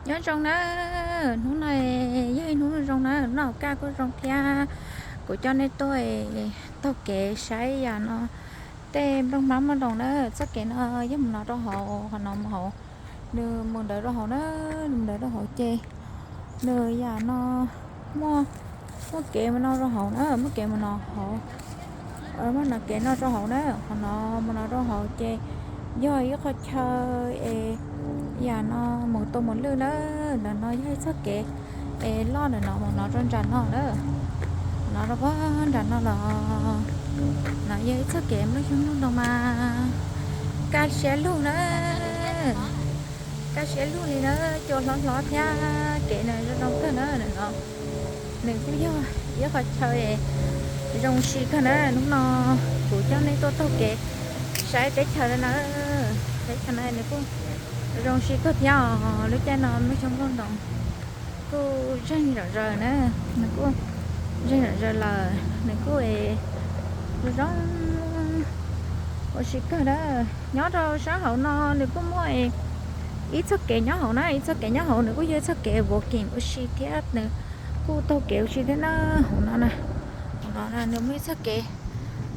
Nyob zoo na, hnub no yog ib hnub zoo na, noj hauv kaj kuj zoo thiab. Kuv coj nej tuaj taug kev saib yam no, tej nplooj hmab muaj nroos na. Txoj kev no yog mus no rau hauv, qhov no mus hauv, nws mus ntawd rau hauv na, nws mus ntawd rau hauv ces nws yam no muaj, muaj kev mus no rau hauv na, muaj kev mus no hauv, muaj no kev no rau hauv na, qhov no mus no rau hauv ces yog ib qho chaw es yam no mus tua mus lwj na. Ntawm no yog ib txoj kev es loj ntawm no mus no rau nram no na, no rau puag nram no los, no yog ib txoj kev nplooj xyoob nplooj ntoo mas kaj siab lug na, kaj siab lug li na, cua hlob hlob thiab kev no zoo zoo kawg na no. Nws kuj yog ib qho chaw zoo si kawg na. Hnub no kuv coj nej tuaj taug kev saib teb chaws no na, teb chaws no nws kuj zoo si kawg thiab os. Lub caij no nplooj xyoob nplooj ntoo kuj zeeg zom zaws na, nws kuj zeeg zom zaws lawm, nws kuj zoo zoo ua si kawg na. Nyob rau sab hauv no nws kuj muaj ib txoj kev nyob hauv na, ib txoj kev nyob hauv nws kuj yog ib txoj kev walking ua si thiab, nws kuj taug kev ua si thiab na. Hauv no na, hauv no na nws muaj ib txoj kev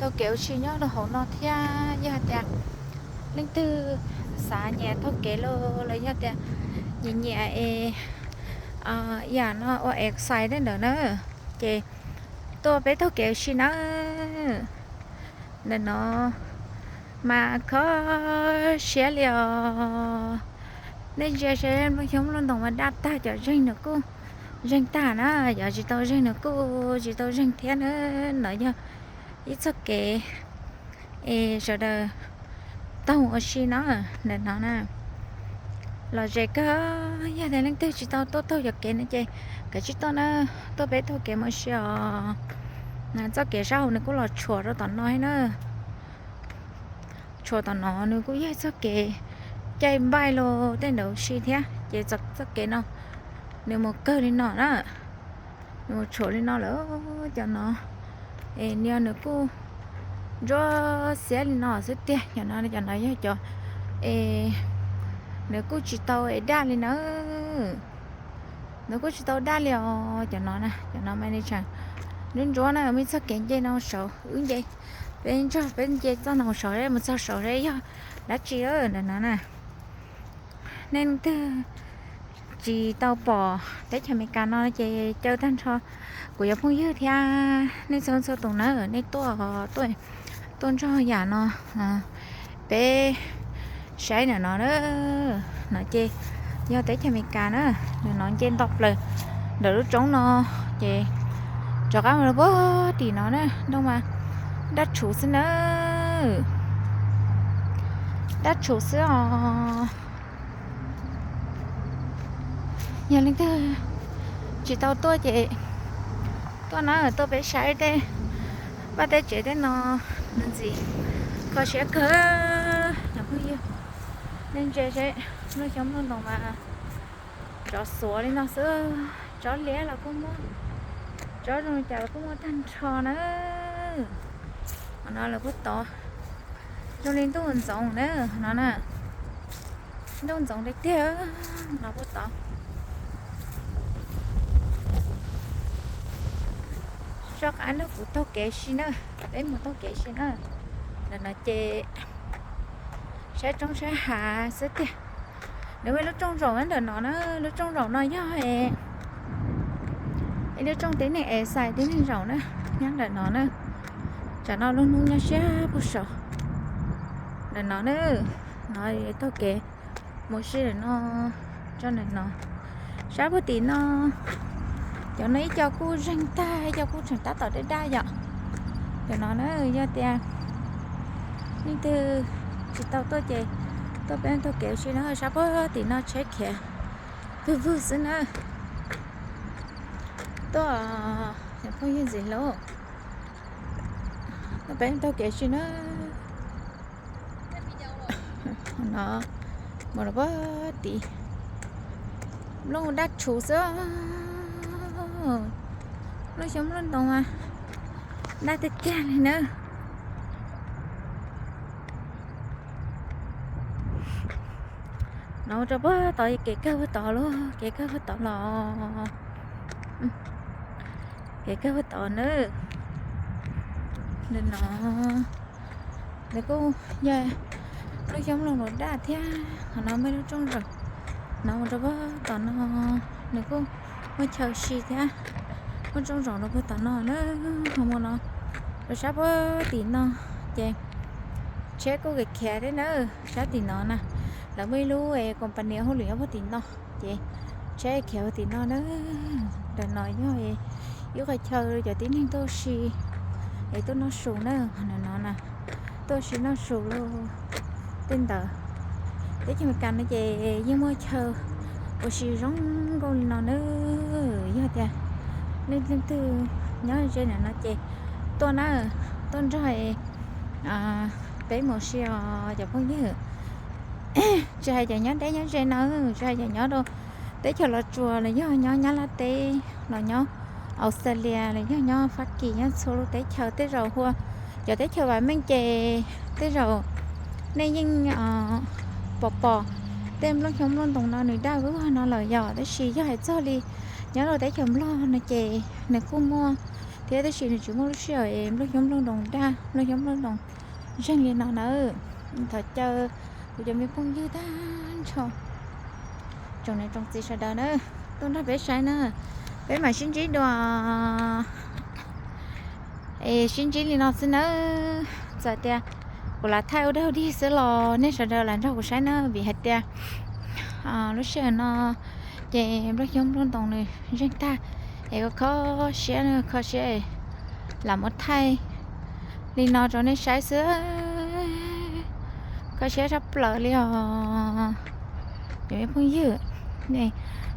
taug kev ua si nyob rau hauv no thiab. Yog tias leej twg xav nyiam taug kev los los yog tias nyiam nyiam es yam no ua exercise tej ntawd na, ces tuaj peb taug kev ua si na. Ntawm no mas kho siab li os. Nej ntsia seb nplooj xyoob nplooj ntoos mas daj tag, cov zeeg nws kuj zeeg tag na, cov tsis tau zeeg nws kuj tsis tau zeeg thiab na. No yog ib txoj kev es sawv daws taug ua si no, ntawm no na. Lom zem kawg, yog tias leej twg tsis tau tuaj taug cov kev no ces kav tsij tuaj na, tuaj peb taug kev mus ua si os. Txoj kev sab hauv nws kuj los tshuam rau tom no thiab na. Tshuam tom no nws kuj yog txoj kev caij npaij los tej ntawd ua si thiab, ces txoj kev no nws mus kawg li no na, nws mus tshuam li no lawm. Cov no es nws kuj ntsuab xiab li no xwb tiag. Cov no, cov no yog cov es nws kuj tsis tau es daj li na, nws kuj tsis tau daj li os. Cov no na, cov no mas nws tseem ntsuab ntsuab na, muaj ib txoj kev nce no saud, wb nce, peb nrog peb nce txoj no saud, mus txog saud seb yog dab tsi ntawm no na. Nej leej twg tsis tau pom teb chaws Amelikas no ces caw tag nrho kuv cov phooj ywg thiab nej txhua txhua tus na, nej tuaj, tuaj, tuaj nrog yam no peb saib ntawm no na. No ces yog teb chaws Amelikas na, ntawm no nce nto plaws ntawm lub roob no, ces rov qab mus rau puag tim no na, nroog mas daj tshuv xwb na, daj tshuv xwb os. Yog leej twg tsis tau tuaj ces tuaj na, tuaj peb saib tej vaj tej tsev tej no, nws ntxim kho siab kawg. Cov phooj ywg, nej ntsia seb, nplooj xyoob nplooj ntoos mas tsob xuav li no xwb, tsob liab los kuj muaj, tsob zoo li cas los kuj muaj tag nrho na. Qhov no lawv kuj tov zoo li ntuj ntxoov na, qhov no na, ntuj ntxoov tiag tiag, no kuj tov. Soj qab nrog kuv taug kev si na, peb mus taug kev si na. Ntawm no ces saib roob saib hav xwb tiag. Nws muaj lub rooj zaum ntawm no na, lub rooj zaum no yog ib lub rooj tib neeg exercise tib neeg zaum na, nyob ntawm no na. Tsam no lub hnub nyob siab puag saud. Ntawm no na, no taug kev mus si ntawm no, tso ntawm no, sab puag tim no. Cov no ib co kuj zeeg tag, ib co kuj tseem tab tom daj daj yom. Cov no na, yog tias leej twg tsis tau tuaj ces tuaj peb taug kev si no, sab puag tim no tsheb khiav vwg vwg xwb na. Tuaj, phooj ywg ntxim hlub, tuaj peb taug kev si na. No mus rau puag tim, nplooj daj tshuv xwb, nplooj xyoob nplooj ntoos mas daj tiag tiag li na. Mus rau puag tod, kev kawg puag tod lauj, kev kawg puag tod los, kev kawg puag tod na. Ntawm no, nws kuj yog lub xyoob nplooj ntoos daj thiab. Qhov no muaj lub rooj zoom no mus rau puag tom no, nws kuj muaj chaw si thiab, muaj rooj zoom rau puag tom no na. Ho mus no rau sab puag tim no ces tsheb kuj khiav khiav thiab na. Sab tim no na, lawv muaj ib lub company hauj lwm nyob puag tim no, ces tsheb khiav puag tim no na. Ntawm no yog ib qhov chaw cov tib neeg tuaj ua si es tuaj noj su na. Ntawm no na, tuaj ua si noj su lauj. Tej ntawd teb chaws Amelikas no ces yeej muaj chaw ua si zoo nkauj li no na. Yog tias nej leej twg nyob ze ntawm no ces tuaj na, tuaj nrog peb mus ua si os cov phooj ywg. Tsis hais cov nyob deb nyob ze no, tsis hais cov nyob rau teb chaws Los Tsuas los yog nyob Nyab Laj teb los nyob Australia los yog nyob Fab Kis, nyob txhua lub teb chaws, tej zaum hu ua cov teb chaws vam meej ces tej zaum nej yeej pom pom tej nplooj xyoob nplooj ntoos no nws daj vwg no lawm yom. Tab sis yog hais txog li nyob rau teb chaws Nplog no ces nws kuj muaj thiab, tab sis nws tsis muaj lub sij hawm es nplooj xyoob nplooj ntoos daj, nplooj xyoob nplooj ntoos zeeg li no na. Thov caw kuv cov me phooj ywg tag nrho, tsoom niam tsoom txiv sawv daws na, tuaj nrog peb saib na, peb mam sib ntsib dua. Es sib ntsib li no xwb nawb. Txawm tias kuv lam thaij ua dog dig xwb los nej sawv daws lam nrog kuv saib na, vim hais tias lub sij hawm no ces nplooj xyoob nplooj ntoos nws zeeg tag, es kho siab, kho siab lam muab thaij li no rau nej saib xwb. Kho siab tshaj plaws li os cov me phooj ywg.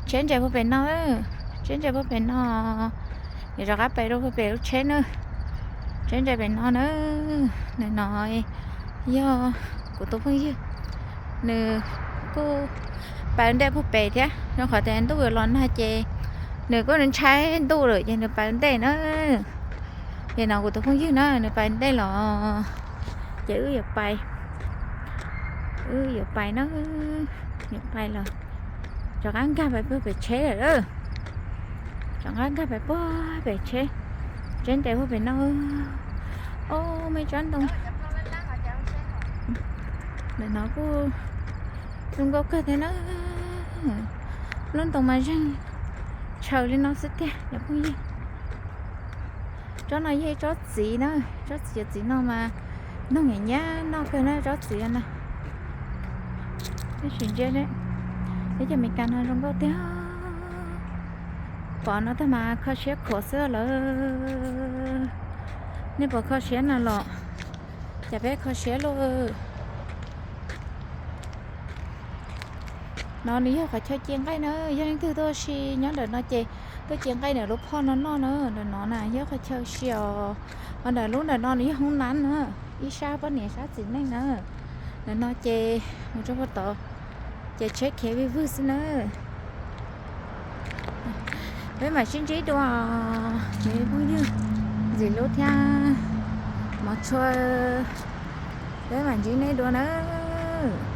Tsheb nres puag pem no, tsheb nres puag pem no. Yuav rov qab pais rau puag pem lub tsheb na. Tsheb nres pem no na. Ntawm no yog kuv tus phooj ywg, nws kuj pais ua ntej puag pem thiab, rau qhov tias ntuj yuav los nag ces nws kuj ntshai ntuj lawm ces nws pais ua ntej na. Ces no kuv tus phooj ywg na nws pais ua ntej los, ces wb yuav pais, wb yuav pais na, yuav pais los rov qab nkag pais puag pem tsheb lawm. Rov qab nkag pais puag pem tsheb, tsheb nres puag pem no. Ob, muaj ib tsob ntoo. Ntawm no kuj zoo nkauj kawg thiab na. Lub ntoos mas zeeg tshaws li no xwb tiag cov phooj ywg. Tsob no yog ib tsob txiv na, tsob txiv, txiv no mas noog nyiam nyiam noj kawg na tsob txiv na. Tab sis ntsia teb chaws Amelikas no zoo nkauj tiag. Pom no tag mas kho siab khuav xwb lawm. Nej puas kho siab no los? Cas peb kho siab lauj. No nws yog qhov chaw ci nqaij na, yog leej twg tuaj ua si nyob ntawm no ces tuaj ci nqaij ntawm lub phoj no noj na. Ntawm no na yog qhov chaw si os. Ho ntawm lub ntawm no nws yog hoob nab na, ib sab poj niam sab txiv neej na. Ntawm no ces mus rau puag tod ces tsheb khiav vij vwg xwb na. Peb mam sib ntsib dua, phooj ywg Ntxim Lub thiab Mov Tshua, peb mam ntsib nej dua nawb.